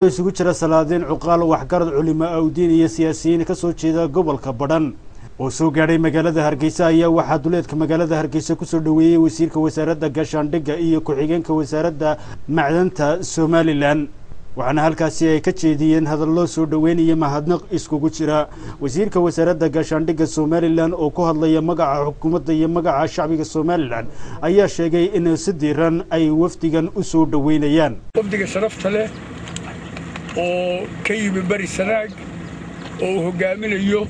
Isugu jira salaadiin, cuqaal, waxgarad, culimo awdiin iyo siyaasiyiin ka soo jeeda gobolka Badhan oo soo gaadhay magaalada Hargeysa ayaa waxaa duleedka magaalada Hargeysa kusoo dhoweeyey wasiirka wasaaradda gaashaandhigga iyo ku-xigeenka wasaaradda macdanta Somalilan, waxaana halkaasi ay ka jeediyeen hadallo soo dhoweyn iyo mahadnaq iskugu jira. Wasiirka wasaaradda gaashaandhigga Somalilan oo ku hadlaya magaca xukuumadda iyo magaca shacbiga Somalilan ayaa sheegay in si diiran ay wafdigan u soo dhoweynayaan. Wafdiga sharafta leh oo ka yimi Bari Sanaag oo uu hoggaaminayo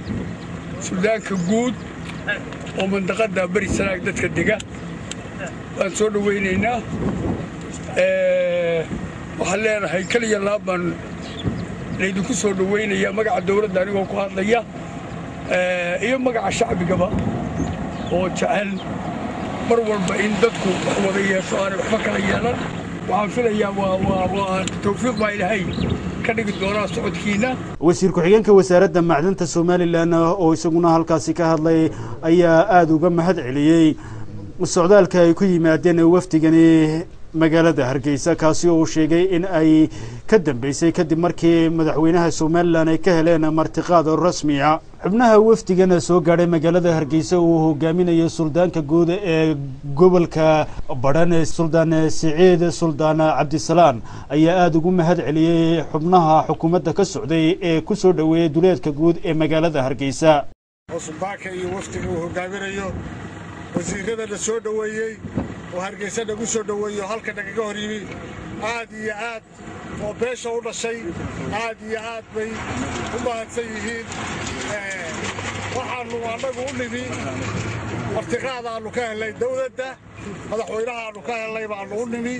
suldaanka guud oo mandaqadda Bari Sanaag dadka dega waan soo dhowaynaynaa. Waxaan leenahay keliya laab baan laydinku soo dhowaynayaa, magaca dawladda anigoo ku hadlaya iyo magaca shacbigaba oo jecel mar walba in dadku wax wada yeesho, aanay waxba kala yeelan. Waxaan filayaa waa tawfiiq baa Ilaahay ka dhigi doonaa socodkiinna. Wasiir ku-xigeenka wasaaradda macdanta Somalilan oo isaguna halkaasi ka hadlay ayaa aada uga mahad celiyey socdaalka ay ku yimaadeen wafdigani magaalada Hargeysa, kaasi oo uu sheegay in ay ka dambeysay kadib markii madaxweynaha Somalilan ay ka heleen martiqaad rasmiya. Xubnaha wafdigan soo gaadhay magaalada Hargeysa uu hogaaminayo suldaanka guud ee gobolka Badhan, Suldaan Siciid Suldaan Cabdisalaan, ayaa aada ugu mahad celiyey xubnaha xukuumadda ka socday ee ku soo dhoweeyey duleedka guud ee magaalada Hargeysa. Oo suldaanka iyo wafdiga uu hogaaminayo, wasiirrada la soo dhoweeyey oo Hargeysa nagu soo dhoweeyo, halka nagaga hor yimi, aad iyo aad oo beesha u dhashay, aad iyo aad bay u mahadsan yihiin. Waxaannu annagu u nimi martiqaadaannu ka hellay dawladda, madaxweynahaannu ka hellay baannu u nimi.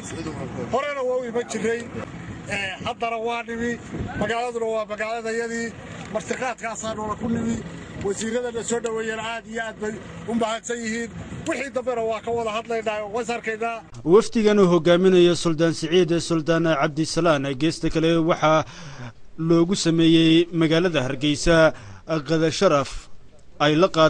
Horena waa u iman jirray, haddana waa nimi. Magaaladuna waa magaaladayadii, martiqaadkaasaannuna ku nimi. Wasiirradana soo dhoweeyeen aad iyo aad bay u mahadsan yihiin. Wixii dambena waa ka wada hadlaynaa oo was arkaynaa. Wafdigan uu hogaaminayo Suldaan Siciid Suldaan Cabdisalaan geesta kale waxaa loogu sameeyey magaalada Hargeysa qada sharaf ay la qaad